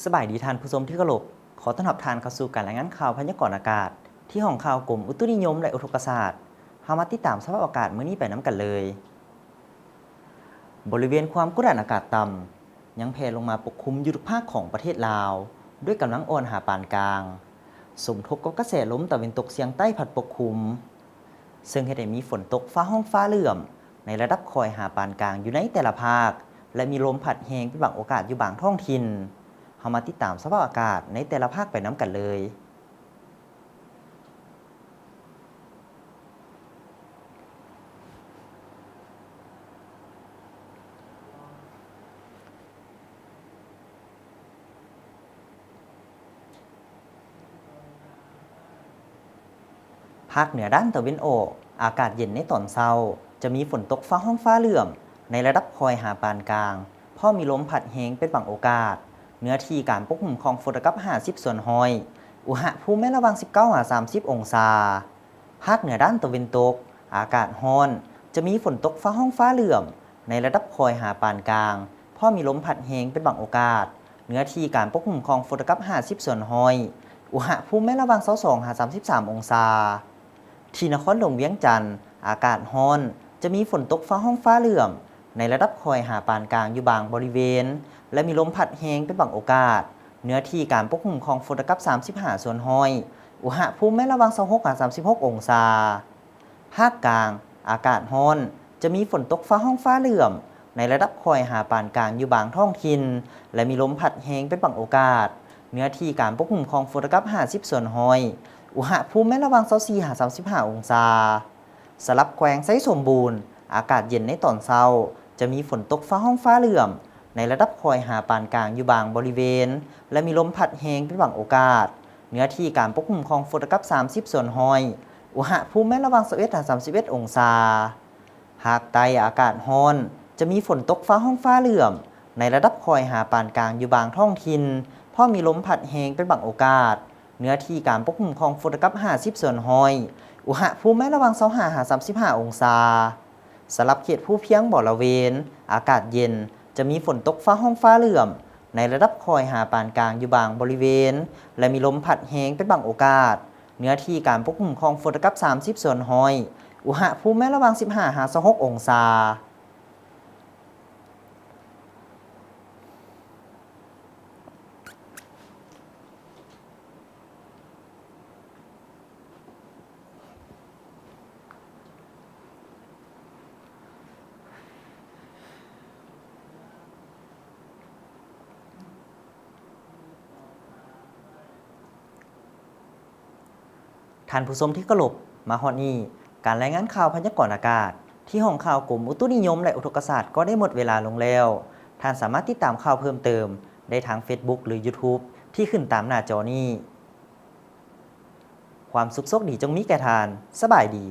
ສະບາຍດີທ່ານຜູ້ຊົມທີ່ເຄົາລົບ, ຂໍຕ້ອນຮັບທ່ານເຂົ້າສູ່ການລາຍງານຂ່າວພະຍາກອນອາກາດ ທີ່ຫ້ອງຂ່າວກົມອຸຕຸນິຍົມ ແລະ ອຸທົກກະສາດ. ເຮົາມາຕິດຕາມສະພາບອາກາດມື້ນີ້ໄປນຳກັນເລີຍ. ບໍລິເວນຄວາມກົດດັນອາກາດຕ່ຳ ຍັງແຜ່ລົງມາປົກຄຸມຢູ່ທຸກພາກຂອງປະເທດລາວ ດ້ວຍກຳລັງອ່ອນຫາປານກາງ, ສົມທົບກັບກະແສລົມຕາເວັນຕົກສຽງໃຕ້ພັດປົກຄຸມ, ເຊິ່ງເຮັດໃຫ້ມີຝົນຕົກຟ້າຮ້ອງຟ້າເຫຼື້ອມ ໃນລະດັບຄ່ອຍຫາປານກາງຢູ່ໃນແຕ່ລະພາກ ແລະ ມີລົມພັດແຮງເປັນບາງໂອກາດຢູ່ບາງທ້ອງຖິ່ນ. ເຮົາມາຕິດຕາມສະພາບອາກາດໃນແຕ່ລະພາກໄປນຳກັນເລີຍ. ພາກເໜືອດ້ານຕາເວັນອອກ ອາກາດເຢັນໃນຕອນເຊົ້າ, ຈະມີຝົນຕົກຟ້າຮ້ອງຟ້າເຫຼື້ອມ ໃນລະດັບຄ່ອຍຫາປານກາງ, ພ້ອມມີລົມພັດແຮງເປັນບາງໂອກາດ, ເນື້ອທີ່ການປົກຄຸມຂອງຝົນລະດັບຫ້າສິບສ່ວນຮ້ອຍ, ອຸນຫະພູມແມ່ນລະຫວ່າງສິບເກົ້າຫາສາມສິບອົງສາ. ພາກເໜືອດ້ານຕາເວັນຕົກ ອາກາດຮ້ອນ, ຈະມີຝົນຕົກຟ້າຮ້ອງຟ້າເຫຼື້ອມ ໃນລະດັບຄ່ອຍຫາປານກາງ, ພ້ອມມີລົມພັດແຮງເປັນບາງໂອກາດ, ເນື້ອທີ່ການປົກຄຸມຂອງຝົນລະດັບຫ້າສິບສ່ວນຮ້ອຍ, ອຸນຫະພູມແມ່ນລະຫວ່າງຊາວສອງຫາສາມສິບສາມອົງສາ. ທີ່ນະຄອນຫຼວງວຽງຈັນ ອາກາດຮ້ອນ, ຈະມີຝົນຕົກຟ້າຮ້ອງຟ້າເຫຼື້ອມ ໃນລະດັບຄ່ອຍຫາປານກາງຢູ່ບາງບໍລິເວນ ແລະ ມີລົມພັດແຮງເປັນບາງໂອກາດ, ເນື້ອທີ່ການປົກຄຸມຂອງຝົນລະດັບສາມສິບຫ້າສ່ວນຮ້ອຍ, ອຸນຫະພູມແມ່ນລະຫວ່າງຊາວຫົກຫາສາມສິບຫົກອົງສາ. ພາກກາງ ອາກາດຮ້ອນ, ຈະມີຝົນຕົກຟ້າຮ້ອງຟ້າເຫຼື້ອມ ໃນລະດັບຄ່ອຍຫາປານກາງຢູ່ບາງທ້ອງຖິ່ນ ແລະ ມີລົມພັດແຮງເປັນບາງໂອກາດ, ເນື້ອທີ່ການປົກຄຸມຂອງຝົນລະດັບຫ້າສິບສ່ວນຮ້ອຍ, ອຸນຫະພູມແມ່ນລະຫວ່າງຊາວສີ່ຫາສາມສິບຫ້າອົງສາ. ສຳລັບແຂວງໄຊສົມບູນ ອາກາດເຢັນໃນຕອນເຊົ້າ, ຈະມີຝົນຕົກຟ້າຮ້ອງຟ້າເຫຼື້ອມ ໃນລະດັບຄ່ອຍຫາປານກາງຢູ່ບາງບໍລິເວນ ແລະ ມີລົມພັດແຮງເປັນບາງໂອກາດ, ເນື້ອທີ່ການປົກຄຸມຂອງຝົນລະດັບສາມສິບສ່ວນຮ້ອຍ, ອຸນຫະພູມແມ່ນລະຫວ່າງຊາວເອັດຫາສາມສິບເອັດອົງສາ. ພາກໃຕ້ ອາກາດຮ້ອນ, ຈະມີຝົນຕົກຟ້າຮ້ອງຟ້າເຫຼື້ອມ ໃນລະດັບຄ່ອຍຫາປານກາງຢູ່ບາງທ້ອງຖິ່ນ, ພ້ອມມີລົມພັດແຮງເປັນບາງໂອກາດ, ເນື້ອທີ່ການປົກຄຸມຂອງຝົນລະດັບຫ້າສິບສ່ວນຮ້ອຍ, ອຸນຫະພູມແມ່ນລະຫວ່າງຊາວຫ້າຫາສາມສິບຫ້າອົງສາ. ສຳລັບເຂດພູພຽງບໍລະເວນ ອາກາດເຢັນ, ຈະມີຝົນຕົກຟ້າຮ້ອງຟ້າເຫຼື້ອມ ໃນລະດັບຄ່ອຍຫາປານກາງຢູ່ບາງບໍລິເວນ ແລະ ມີລົມພັດແຮງເປັນບາງໂອກາດ, ເນື້ອທີ່ການປົກຄຸມຂອງຝົນລະດັບສາມສິບສ່ວນຮ້ອຍ, ອຸນຫະພູມແມ່ນລະຫວ່າງສິບຫ້າຫາຊາວຫົກອົງສາ. ທ່ານຜູ້ຊົມທີ່ເຄົາລົບ, ມາຮອດນີ້ ການລາຍງານຂ່າວພະຍາກອນອາກາດ ທີ່ຫ້ອງຂ່າວກົມອຸຕຸນິຍົມ ແລະ ອຸທົກກະສາດ ກໍໄດ້ໝົດເວລາລົງແລ້ວ. ທ່ານສາມາດຕິດຕາມຂ່າວເພີ່ມເຕີມໄດ້ທາງເຟສບຸກ ຫຼື ຢູທູບ ທີ່ຂຶ້ນຕາມໜ້າຈໍນີ້. ຄວາມສຸກໂຊກດີຈົ່ງມີແກ່ທ່ານ. ສະບາຍດີ.